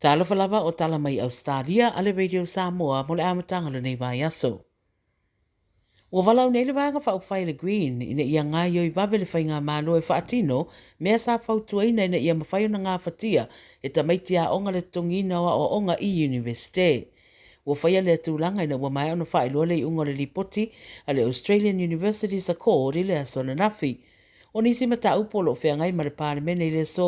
Talofa lava o tala mai Ausetalia a le Radio Samoa mo le amataga o lenei vaiaso. Ua valaau nei le Vaega Faaupufai a le Green ina ia gaoioi vave le faigamalo e faatino mea sa fautuaina ina ia mafai ona gafatia e tamaiti aoga le totogiina o aoaoga i Iunivesite. Ua faia lea tulaga ina ua maea ona faailoa le iuga o le lipoti a le Australian Universities Accord i le aso ananafi. O nisi mataupu o lo o feagai ma le Palemene i le aso,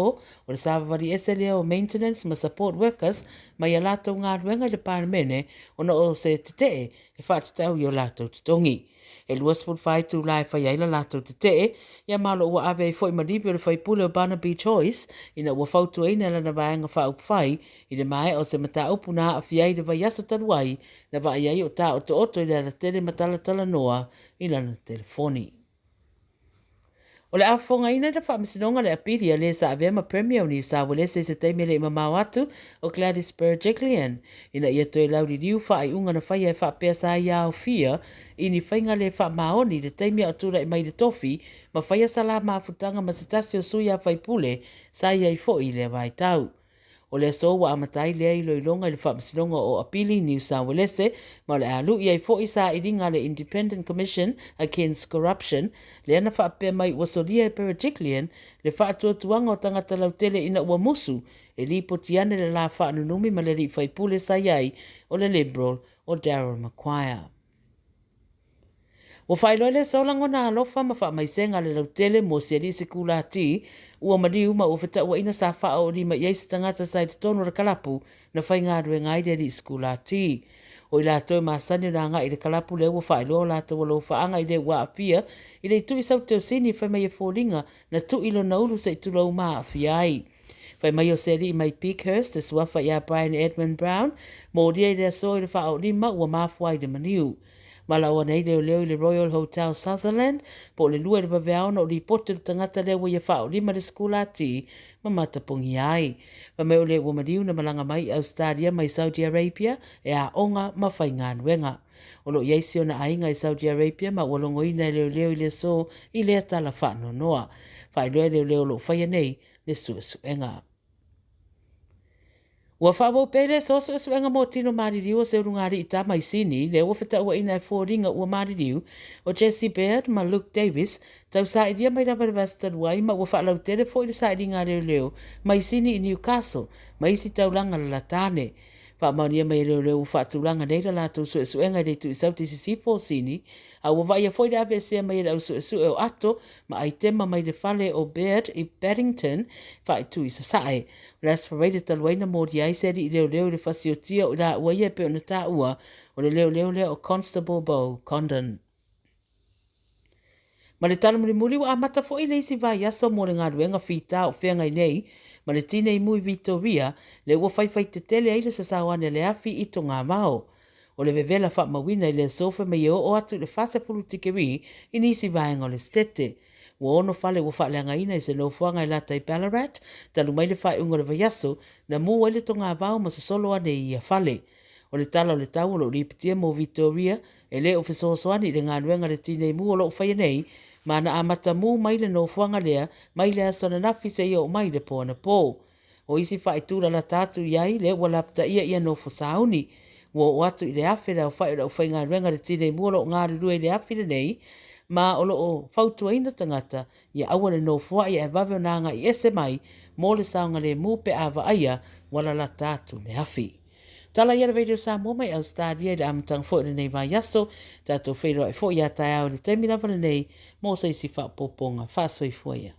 o le savavali ese lea o maintenance ma support workers mai a latou galuega i le Palemene ona o se tetee e faatatau i o latou totogi. E 24 itula e fai ai la latou tetee, ia ma o lo o ua ave ai foi ma livi o le faipule o Barnaby Joyce ina ua fautuaina e lana Vaega Faaupufai i le maea o se mataupu na aafia ai le vaiaso talu ai na vaai ai o taotooto i le alatele ma talatalanoa i lana telefoni. O le a fofogaina i le Faamasinoga le apili a le sa avea ma Premier o Niu Sauelese i se taimi e le i mamao atu o Gladys Berejiklian ina ia toe lauliliu faaiuga na faia e faapea sa ia aofia i ni faiga le faamaoni i le taimi a o tulai mai i le tofi ma faia sala mafutaga ma se tasi o sui a faipule sa i ai foi i lea vaitau. O le aso ua amata ai lea iloiloga i le Faamasinoga o Apili Niu Sauelese ma o le a lu'i ai foi sailiga a le Independent Commission Against Corruption lea na faapea mai ua solia e Berejiklian le faatuatuaga o tagata lautele ina ua musu e lipoti ane le la faanunumi ma le alii faipule sa i ai o le Liberal o Daryl Maguire. Ua faailoa e le aso lagona alofa ma faamaisega a le lautele mo si alii sikulati ua maliu ma ua fetauaina sa faaoolima i ai se tagata sa i totonu o le kalapu na faigaluega ai le alii sikulati. O i latou e masani ona agai i le kalapu lea ua faailoa o latou alofaaga i le ua aafia i le itu i Sauteosini fai mai e foliga na tui lona ulu se i tulou ma aafia ai. Fai mai o se alii mai Peakhurst, te suafa ia Brian Edmund Brown, molia i le aso i le faaoolima ua mafua ai le maliu. Valaau nei leoleo i le Royal Hotel Sutherland po o le 2 i le vaveao ona o lipoti o le tagata lea ua ia faaolima le sikulati ma matapogia ai. Fai mai o le ua maliu na malaga mai i Ausetalia mai Saudi Arabia e aoga ma faigaluega. O lo o i ai si ona aiga i Saudi Arabia ma ua logoina e leoleo i le aso i lea tala faanoanoa. Faailoa e leoleo o lo o faia nei le suesuega. Ua faaauau pea i le aso suesuega mo tino maliliu o se ulugalii tama i Sini, lea ua fetauaina e foliga ua maliliu o Jesse Baird ma Luke Davies, tausailia mai lava i le vaiaso talu ai ma ua faalautele foi le sailiga a leoleo mai Sini i Newcastle ma isi taulaga lalata ane. Faamaonia mai e leoleo ua faatulaga nei la latou suesuega i le itu i Sauti Sisifo o Sini, a ua vaaia foi le aveesea mai e le au suesue o ato ma aitema mai le fale o Baird i Paddington faaitu i Sasae. O le Aso Faraile talu ai na molia ai se alii leoleo i le fasiotia o i laua ia e pei ona taua o le leoleo lea o Constable Beau Condon. Ma le tala mulimuli ua amata foi le isi vaiaso mo le galuega fita o feagai nei ma le tinei mu i Vitoria lea ua faifai tetele ai le sasao ane a le afi i Togavao. O le vevela faamauina i le aso fai mai e oo atu i le 40 tikeri i nisi vaega o le Setete. Ua ono fale ua faaleagaina i se nofoaga i lata i Ballarat talu mai le faaiuga o le vaiaso na mu ai le togavao ma sosolo ane i ia fale. O le tala o le tau o lo o lipotia mo Vitoria e le o fesoasoani i le galuega a le tinei mu o lo o faia nei ma na amata mu mai le nofoaga lea mai le aso ananafi seia oo mai le po anapo. O isi faaitu lalata atu i ai lea ua lapataia ia nofo sauni. Ua oo atu i le 1000 le aofai o le aufaigaluega a le tinei mu o lo o galulue i le afi lenei ma o lo o fautuaina tagata ia aua le nofoai ae vave ona agai ese mai mo le saogalemu pe a vaaia ua lalata atu le afi. Tala ia le Radio Samoa mai Ausetalia i le amataga foi o lenei vaiaso. Tatou feiloai foi ia taeao i le taimi lava lenei mo se isi faaopoopoga. Faasoifua ia.